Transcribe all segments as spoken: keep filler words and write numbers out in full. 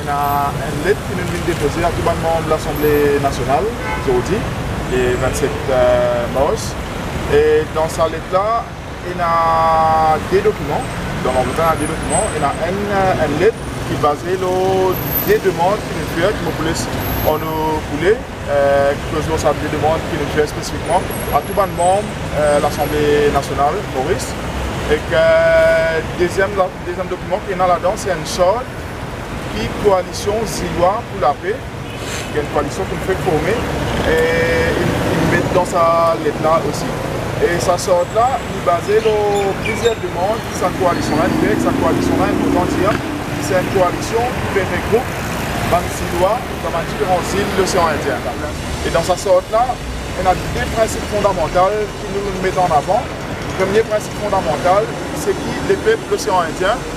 Ena enn let ki nou vinn depoze a tou bann manm Lasanble Nasional zordi, le vennset, eh, mars. E dan sa let la, ena de dokiman. Dan lanvlop la, ena de dokiman. Ena enn, eh, enn let ki baze lor de demann ki nou fer, ki mo pou les ar nou koule, eh, ki koz lor sa de demann ki nou fer spesifikman a tou bann manm, eh, Lasanble Nasional Moris. Ek, eh, deziem la, deziem dokiman ki ena ladan, se enn sart ki Koalision Zilwa pou Lape, ki enn koalision ki nou fek forme, e inn, inn met dan sa let la osi. E sa sart la, li baze lor plizier demann ki sa koalision la inn fer, ki sa koalision la, inportan dir, se enn koalision ki pe regroup bann Zilwa dan bann diferan zil Losean Indien. E dan sa sart la, ena de prinsip fondamantal ki nou met an avan. Premie prinsip fondamantal, se ki lepep Losean Indien,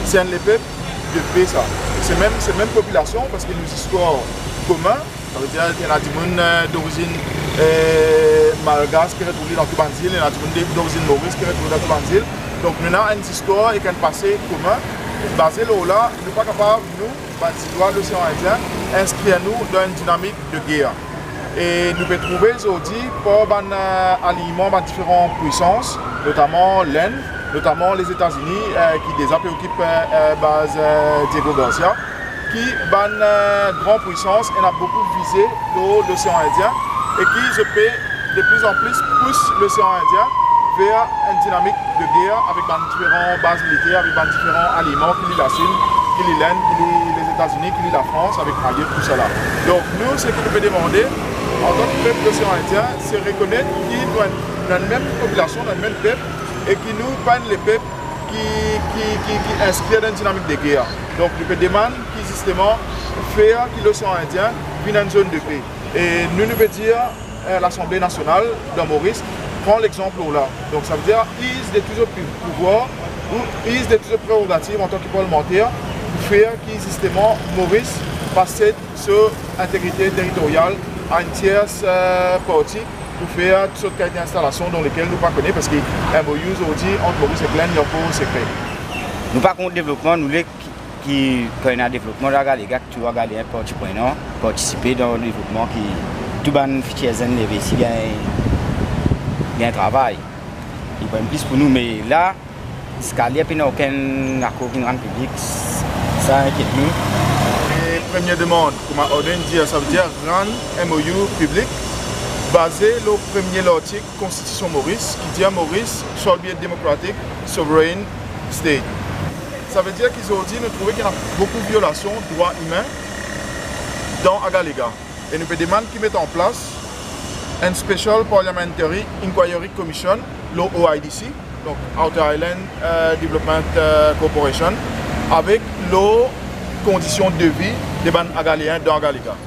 se enn lepep de pe sa. Se mem, se mem popilasion, parski nou zistwar komin, savedir ena dimoun, eh, dorizinn, eh, malgas ki retrouv li dan tou bann zil, ena dimoun de, dorizinn Moris ki retrouv li dan tou bann zil. Donk nou ena enn zistwar ek enn pase komin. Baze lor la, nou pa kapav, nou, bann Zilwa Losean Indien, inskrir nou dan enn dinamik de ger. E nou pe trouve zordi par bann, eh, alinyman bann diferan pwisans, notaman Lenn, notaman Lezetazini, eh, ki deza pe okip, eh, eh, baz, eh, Diego Garcia, ki bann, eh, gran pwisans ena boukou vize lor Losean Indien e ki zot pe de pli an pli pous Losean Indien ver enn dinamik de ger avek bann diferan baz militer, avek bann diferan alinyman, ki li Lasin, ki li Lenn, ki li Lezetazini, ki li Lafrans, avek Mayotte, tousala. Donk nou, seki nou pe demande, antan ki pep Losean Indien, se rekonet ki nou enn, nou enn mem popilasion, nou enn mem pep, e ki nou pa enn lepep ki, ki, ki, ki inskrir dan enn dinamik de ger. Donk nou pe demann ki zisteman fer ki Losean Indien vinn enn zone de paix. E nou, nou pe dir, eh, Lasanble Nasional dan Moris, pran lexanp lor la. Donk savedir, iz de tou zot pou-, pouvwar, ou iz de tou zot prerogativ antan ki parlimanter, pou fer ki zisteman Moris pa sed so integrite teritoryal a enn tiers, eh, parti pou fer tou sort kalite instalasion dan lekel nou pa kone, parski M O U zordi ant Moris ek Lenn, li ankor sekre. Nou pa kont devlopman, nou le ki, ki, kan ena devlopman, Agalega, ki tou Agalega parti prenan, partisipe dan devlopman, ki tou bann fitir zenn leve isi gagn, gagn travay. Li pou enn plis pou nou, me la, ziska li, pena okenn akor ki rann piblik, sa inkiet nou. E premie demann, kouma Arden dir, savedir rann M O U piblik, baze lor premie lartik Konstitision Moris, ki dir Moris shall be a democratic, sovereign state. Savedir ki zordi nou trouve ki ena boukou violasion drwa imin dan Agalega. E nou pe demann ki met an plas enn Special Parliamentary Inquiry Commission lor O I D C, donk Outer Island, eh, Development, eh, Corporation, avek lor kondision de vi de bann Agaleen dan Agalega.